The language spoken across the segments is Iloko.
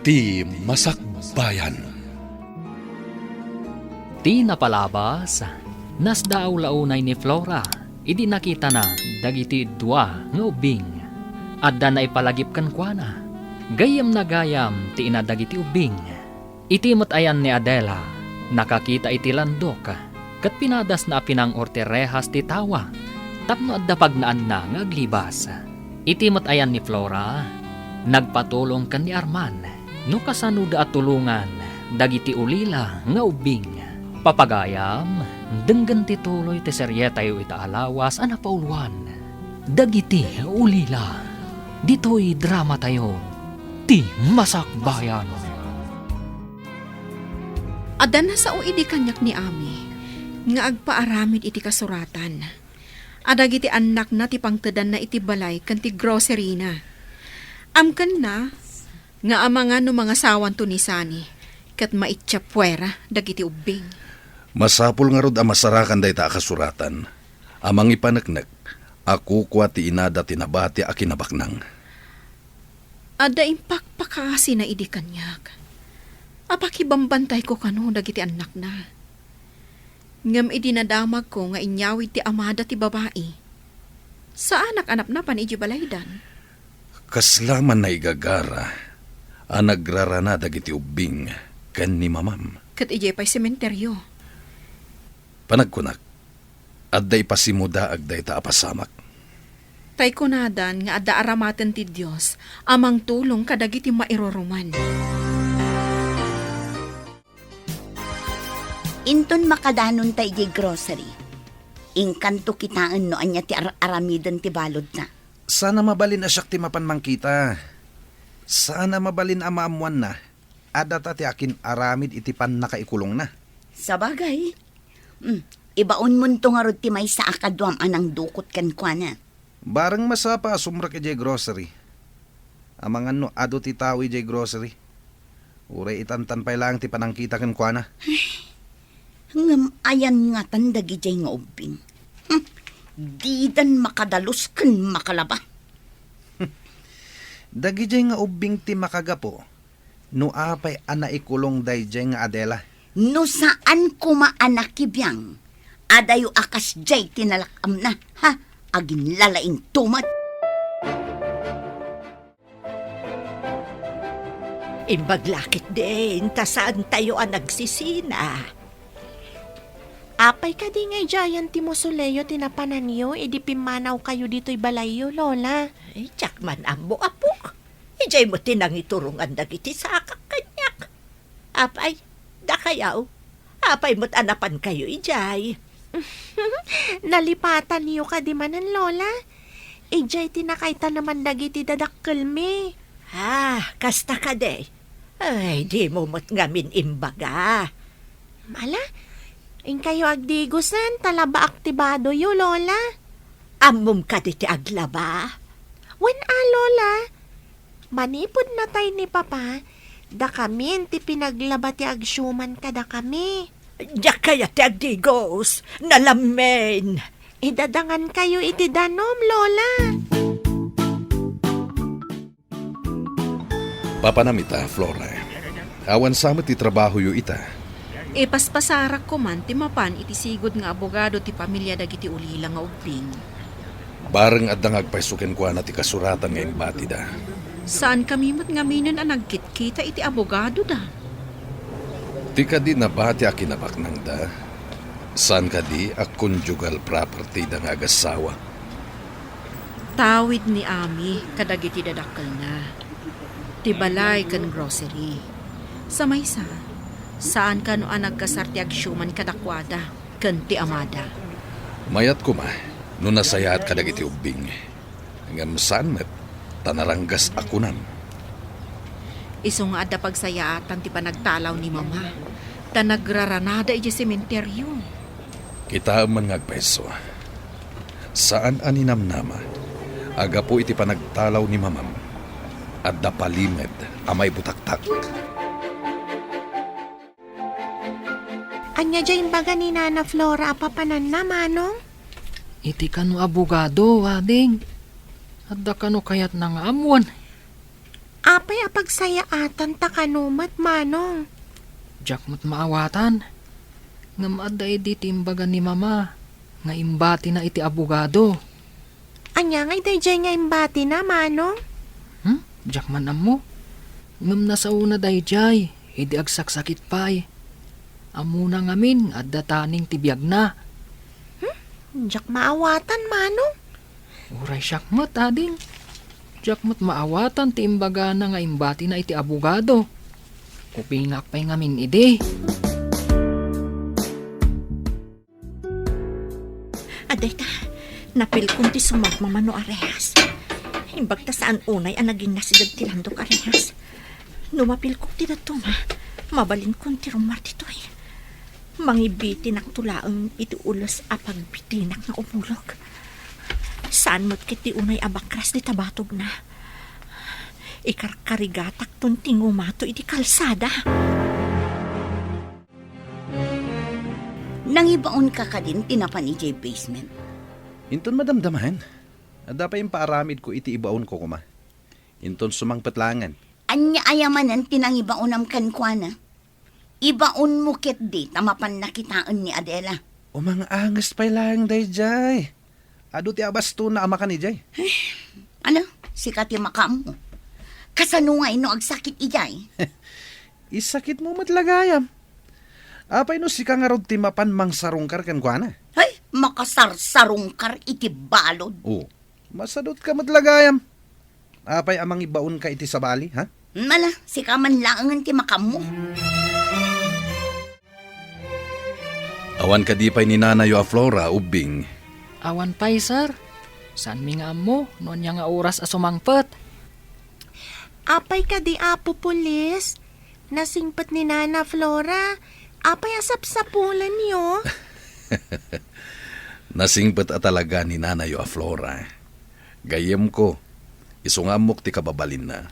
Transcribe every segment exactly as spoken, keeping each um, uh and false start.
Ti Masakbayan. Ti napalabas, nasdaaw la unay ni Flora idi nakitana dagiti dua nga ubbing. Adda naipalagip kenkuana. Gayyemna gayam ti ina dagiti ubbing. Iti met ayan ni Adela, nakakita iti landok, ket pinadasna a pinang-or ti rehas ti tawa tapno adda pagnaanna nga aglibas. Iti met ayan ni Flora, nagpatulong ken ni Arman no kasanoda a tulongan dagiti ulila nga ubbing. Papagayam, denggen ti tuloy ti serietayo ita a lawas a napauluan. Dagiti ulila. Ditoy dramatayo, Ti Masakbayan. Adda nasao idi kaniak ni Ami nga agpaaramid iti kasuratan. A dagiti annakna ti pangtedanna iti balay ken ti grocery-na. Amkenna nga amangan no mangasawanto ni Sani ket maitsa puera dagiti ubbing. Masapul ngarud a masarakan dayta a kasuratan a mangipaneknek a kukua ti inada ti nabati a kinabaknang. Adda impakpakasina idi kaniak. Apakibambantayko kano dagiti annakna. Ngem idi nadamagko nga inyawid ti amada ti babai, saanak a napnapan idiay balaydan. Kasla man naigagara a nagrarana dagiti ubbing ken ni mamam. Ket idiay pay sementeryo. Panagkunak, adda ipasimudaag dayta a pasamak. Tay kunadan nga adda aramaten ti Dios a mangtulong kadagiti mairuruman. Inton makadanonta idiay grocery, inkanto kitaen no ania ti ar-aramiden ti baludna. Saan a mabalin a siak ti mapan mangkita. Saan a mabalin a maammoanna a data ti akin-aramid iti pannakaikulongna. Sabagay, mm, ibaonmonto ngarud ti maysa a kaduam a nangdukot kenkuana. Bareng masapa a sumrek idiay grocery. Amangan no adu ti tao idiay grocery. Uray itantan pay laeng ti panangkita kenkuana. Ngem ayan ngatan dagidiay nga ubbing? Hmm, didan makadalus ken makalaba. Dagidiay nga ubbing ti makagapu no apay a naikulong daydiay nga Adela. No saan koma a nakibiang, adayo a kasdiay ti nalak-amna, ha? Aginlalainto met. Imbag la ketdin ta saantayo a nagsisina. Apay kadi nga idiayen ti mausoleo ti napananyo idi pimmanawkayo ditoy balayyo, Lola? Ay, diak man ammo, apok. Idiay met ti nangiturongan dagiti sakak kaniak. Apay, dakayaw, apay met a napankayo idiay? Nalipatanyo kadi manen, Lola? Idiay ti nakaitaneman dagiti dadakkelmi. Ah, kasta kadi? Ay, dimo met ngamin imbaga. Ala, inkayo agdigosen, ta labaak ti badoyo, Lola. Ammom kadi ti aglaba? Wen a, Lola. Manipud natay ni Papa, dakamin ti pinaglaba ti agsiuman kadakami. Diak kayat ti agdigos, nalammin. Idadangankayo iti danum, Lola. Papanam ita, Flora. Awan sa met ti trabahoyo ita. Ipaspasarak koman ti mapan iti sigud nga abogado ti pamilia dagiti ulila nga ubbing. Bareng adda nga agpayso kenkuana ti kasuratan nga imbatida. Saankami met ngaminen a nagkitkita iti abogadoda. Ti kadi nabati a kinabaknangda, saan kadi a conjugal property da nga agassawa? Tawid ni Ami kadagiti dadakkelna, ti balay ken grocery. Sa maysa, saan kano a nagkasar ti agsiuman kadakuada ken ti amada. Mayat koma no nasayaat kadagiti ubbing, ngem saan met ta naranggas a kunam. Isu nga adda pagsayaatan ti panagtalaw ni Mama, ta nagraranada idiay sementeryo. Kitaem man nga agpayso. Saan a ninamnama a gapu iti panagtalaw ni Mamam, adda palimed a maibutaktak. Ania diay imbaga ni Nana Flora a papananna, Manong? Iti kano abogado, ading. Adda kano kayatna nga ammoen? Apay a pagsayaatan ta kano met, Manong? Diak met maawatan. Ngem adda idi ti imbaga ni Mama nga imbatina iti abogado. Ania ngay daydiay nga imbatina, Manong? Hmm? Diak man ammo. Ngem nasaona daydiay idi agsaksakit pay. Ammona ngamin nga adda taning ti biagna. Hmm? Diak maawatan, Manong. Uray siak met, ading. Diak met maawatan ti imbagana nga imbatina iti abogado. Kupingak pay ngamin idi. Adayta, napilkon ti sumagmamano a rehas. Imbag ta saan unay a naging nasideg ti landok a rehas. No mapilkon ti dadduma, mabalinkon ti rummuar ditoy. Mangibitinakto laeng iti ules a pagbitinak nga umulog. Saan met ket ti unay a bakras dita batogna. Ikarkarigatakton ti ngumato iti kalsada. Nangibaonka kadin ti napan idiay basement? Inton madamdamaen, adda pay impaaramidko iti ibaonko koma. Inton sumangpet laengen. Ania aya manen ti nangibaonam kenkuana? Ibaonmo ketdi ta mapanna kitaen ni Adela. Umang-anges pay laeng daydiay. Adu ti abastonna a makan idiay. Ano? Sika ti makaammo. Kasano ngay no agsakit idiay? Isakitmo met la gayam. Apay no sika ngarud ti mapan mangsarungkar kenkuana? Ay, makasarsarungkar iti balud. Oh, masadutka met la gayam. Apay a mangibaonka iti sabali, ha? Mala, sika man laengen ti makaammo. Awan kadi pay ni nanayo a Flora, ubbing? Awan pay, sir. Saanmi nga ammo no ania nga oras a sumangpet. Apay kadi, Apo Pulis? Nasingpet ni Nana Flora. Apay a sapsapulenyo? Nasingpet a talaga ni nanayo a Flora. Gayyemko, isu nga ammok ti kababalinna.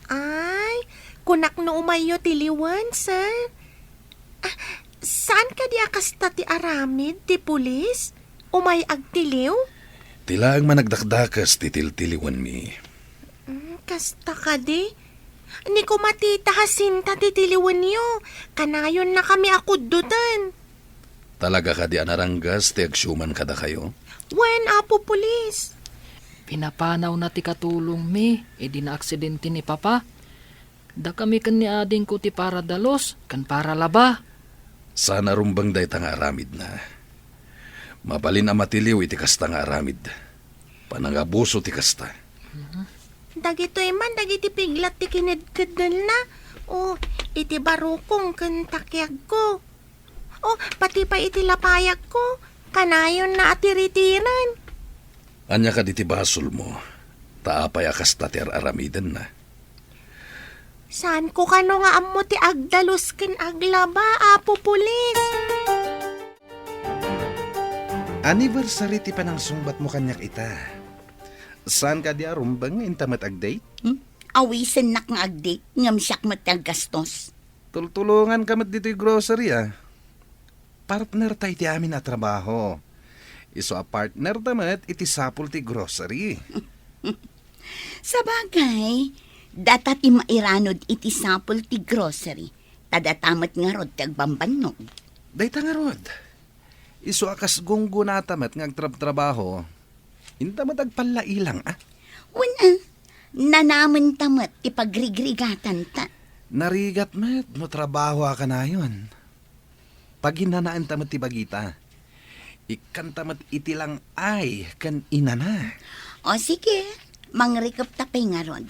Ay, kunak no umayyo tiliwen, sir. Ah, saan kadi a kasta ti aramid ti pulis? Umay agtiliw? Ti laeng managdakdakes ti tiltiliwenmi. Mm, kasta kadi? Ni koma Tita Jacinta ti tiliwenyo, kanayonnakami a kuddoten. Talaga kadi a naranggas ti agsiuman kadakayo? Wen, Apo Pulis. Pinapanawna ti katulongmi idi naaksidente ni Papa. Dakami ken ni adingko ti para dalus ken para laba. Saan a rumbeng dayta nga aramidna. Mabalin a matiliw iti kasta nga aramid. Panangabuso ti kasta. Dagitoy man dagiti piglat ti kinedkeddelna. O, iti barukong ken takiagko. O, pati pay iti lapayagko, kanayonna a tiritiren. Ania kadi ti basolmo? Ta apay a kasta ti ar-aramidenna? Saanko kano nga ammo ti agdalus ken aglaba, Apo Pulis. Anniversary ti panangsungbatmo kaniak ita. Saan kadi a rumbeng nga inta met agdate? Hmm? Awisennak nga agdate, ngem siak met ti aggastos. Tultulonganka met ditoy grocery, a. Partner tay ti amin a trabaho. Isu a partner ta met iti sapul ti grocery. Sabagay, data ti mairanod iti sapul ti grocery, ta data met ngarud ti agbambannog. Dayta ngarud, isu a kas gunggonata met nga agtrabtrabaho, inta met agpallailang, a? Wen, a, nanamenta met ti pagrigrigatanta. Narigat met no trabaho a kanayon. Paginanaenta met ti bagita. Ikkanta met iti lang-ay ken inana. O sige, mangrikepta pay ngarud.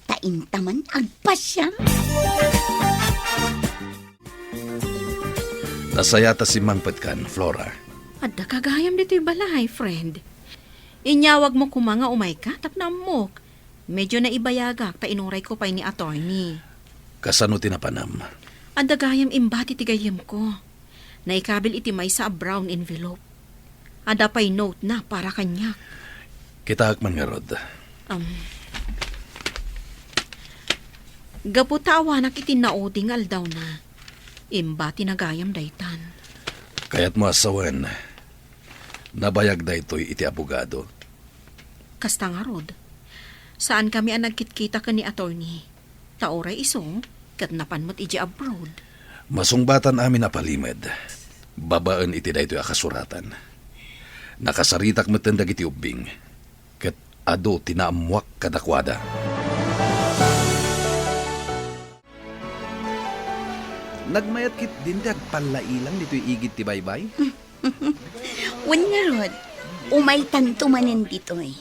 Ta inta man agpasiar. Nasaya ta simmangpetkan, Flora. Adda ka gayam ditoy balay, friend. Inyawagmo koma nga umayka tapno ammok. Medyo naibayagak ta inurayko pay ni attorney. Kasano ti napanam? Adda gayam imbati ti gayyemko. Naikabil iti maysa a brown envelope. Adda pay note-na para kaniak. Kitaek man ngarud. Um, gapu ta awanak iti naudi nga aldawna, imbatina gayam daytan. Kayatmo a sawen, nabayag daytoy iti abogado? Kasta ngarud. Saankami a nagkitkita ken ni attorney. Ta uray isu, ket napan met idiay abroad. Masungbatan amin a palimed, babaen iti daytoy a kasuratan. Nakasaritak metten dagiti ubbing, ket adu ti naammoak kadakuada. Nagmayat ketdin ti agpallailang ditoy igid ti baybay? Wen ngarud, umaytanto manen ditoy.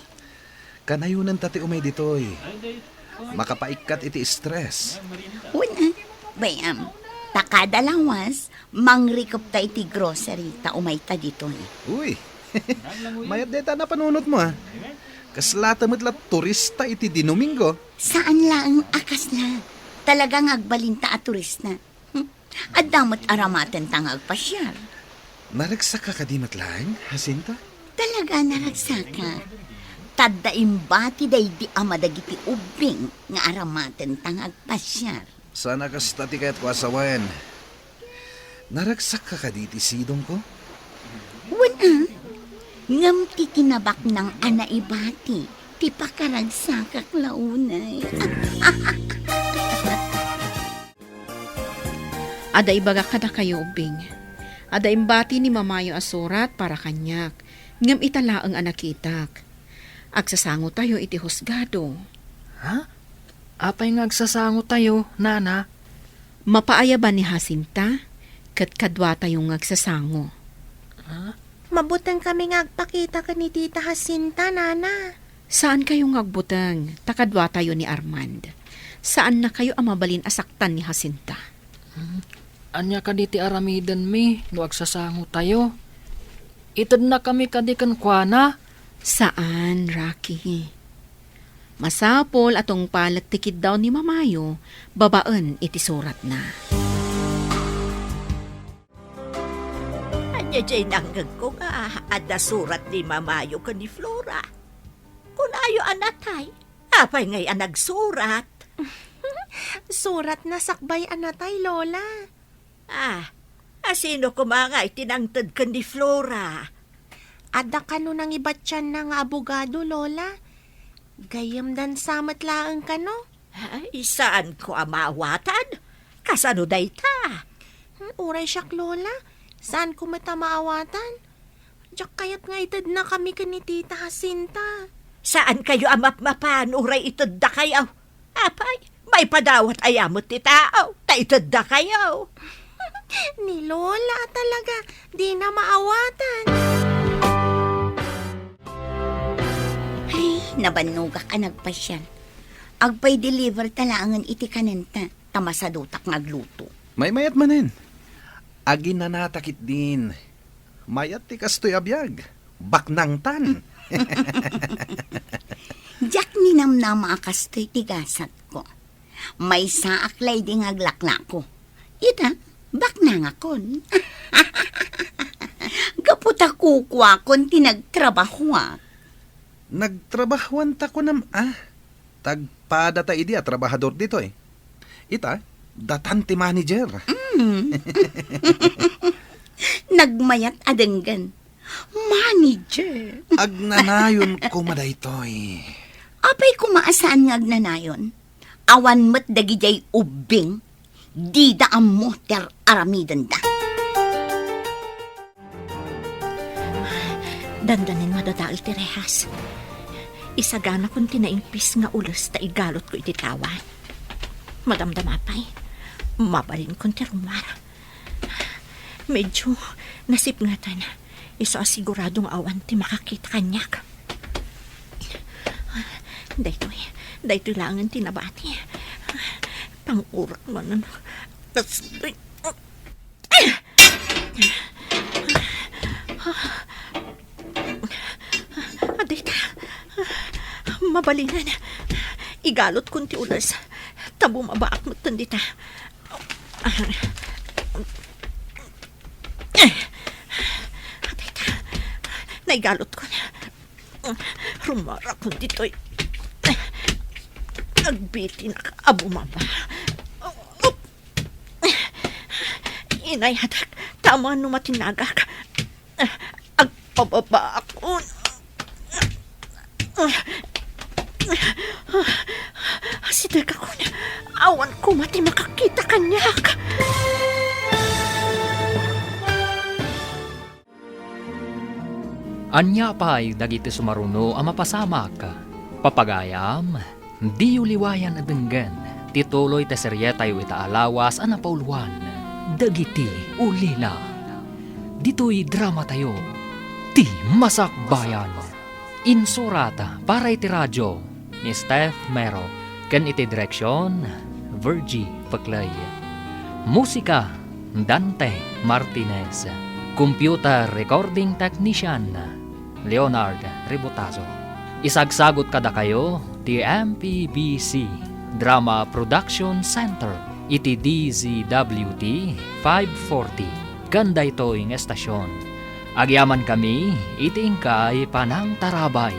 Kanayonenta ti umay ditoy. Makapaikkat iti stress. Wen, ah, bay-am, ta kada lawas, mangrikupta iti grocery ta umayta ditoy. Uy, mayat dayta a napanunotmo, ah. Kaslata met la turista iti Dinomingo. Saan laeng a kasla. Talaga nga agbalinta a turista. Hmm? Adda met aramatenta nga agpasiar. Naragsakka kadi met laeng, Jacinta? Talaga naragsakak. Ta adda imbati daydi ama dagiti ubbing nga aramatenta nga agpasiar. Saan a kasta ti kayatko a sawen. Naragsakka kadi iti sidongko? Wen, ah. Ngem ti kinabaknang a naibati ti pakaragsakak la unay. Adda ibagak kadakayo, ubbing. Adda imbati ni Mamayo a surat para kaniak, ngem ita laeng a nakitak. Agsasangotayo iti husgado. Ha? Apay nga agsasangotayo, nana? Mapaayaban ni Jacinta, ket kaduatayo nga agsasango. Ha? Mabutengkami nga agpakita ken ni Tita Jacinta, nana. Saankayo nga agbuteng, ta kaduatayo ni Armand. Saannakayo a mabalin a saktan ni Jacinta. Hmm. Ania kadi ti aramidenmi no agsasangotayo? Itednakami kadi kenkuana? Saan, Rocky. Masapul a tungpalek ti kiddaw ni Mamayo babaen iti suratna. Ania jay nangngegko nga adda surat ni Mamayo ken ni Flora? Kunayo a natay. Apay ngay a nagsurat? Suratna sakbay a natay, Lola. Ah, asino koma ngay ti nangted ken ni Flora? Adda kano nangibatianna nga abogado, Lola. Gayyemdan sa met laeng kano. Ay, saanko a maawatan? Kasano dayta? Hmm, uray siak, Lola. Saanko met a maawatan. Diak kayat nga itednakami ken ni Tita Jacinta. Saankayo a mapmapan uray iteddakayo? Apay, maipadawat aya met ti tao, ta iteddakayo. Ni Lola talaga, dina maawatan. Ay, nabannogak a nagpasiar. Agpay-deliver ta laengen iti kanenta, ta masadutak nga agluto. Maymayat manen. Aginanata ketdin. Mayat ti kastoy a biag. Baknangtan. Diak ninamnama a kastoy ti gasatko. Maysaak la idi nga aglaklako. Ita, baknangakon. Gapu ta kukuakon ti nagtrabahoak. Nagtrabahoanta kunam, ah? Tagpada ta idi a trabahador ditoy. Ita, datan ti manager. Mm. Nagmayat a denggen. Manager. Agnanayon koma daytoy. Apay koma a saan nga agnanayon? Awan met dagidiay ubbing. Dida ammo ti ar-aramidenda. Dandanin madadael ti rehas. Isaganakon ti naimpis nga ules ta igalotko iti tawa. Madamdama pay, mabalinkon ti rummuar. Medyo nasipngetan. Isu a sigurado nga awan ti makakita kaniak. Daytoy, daytoy laengen ti nabati. Pangurak manen. Kastoy. Adda ita. Mabalinen. Igalotkon ti ules. Ta bumabaak metten dita. Adda ita. Naigalotkon. Rummuarakon ditoy. Agbitinak a bumaba. Inayatak, ta amangan no matinagak. Agpababaakon. Asidegakon, awan koma ti makakita kaniak. Ania pay dagiti sumaruno a mapasamak? Papagayam, diyo liwayan a denggen ti tuloy ti serietayo ita a lawas a napauluan, Dagiti Ulila. Ditoy dramatayo, Ti Masakbayan. Insurat para iti radio, ni Steph Mero, ken iti direksion, Virgie Peclay. Musika, Dante Martinez. Computer recording technician, Leonard Ributazo. Isagsagut kadakayo ti M P B C Drama Production Center iti D Z W T five forty. Ken daytoy nga estasion, agyamankami iti inkay panangtarabay.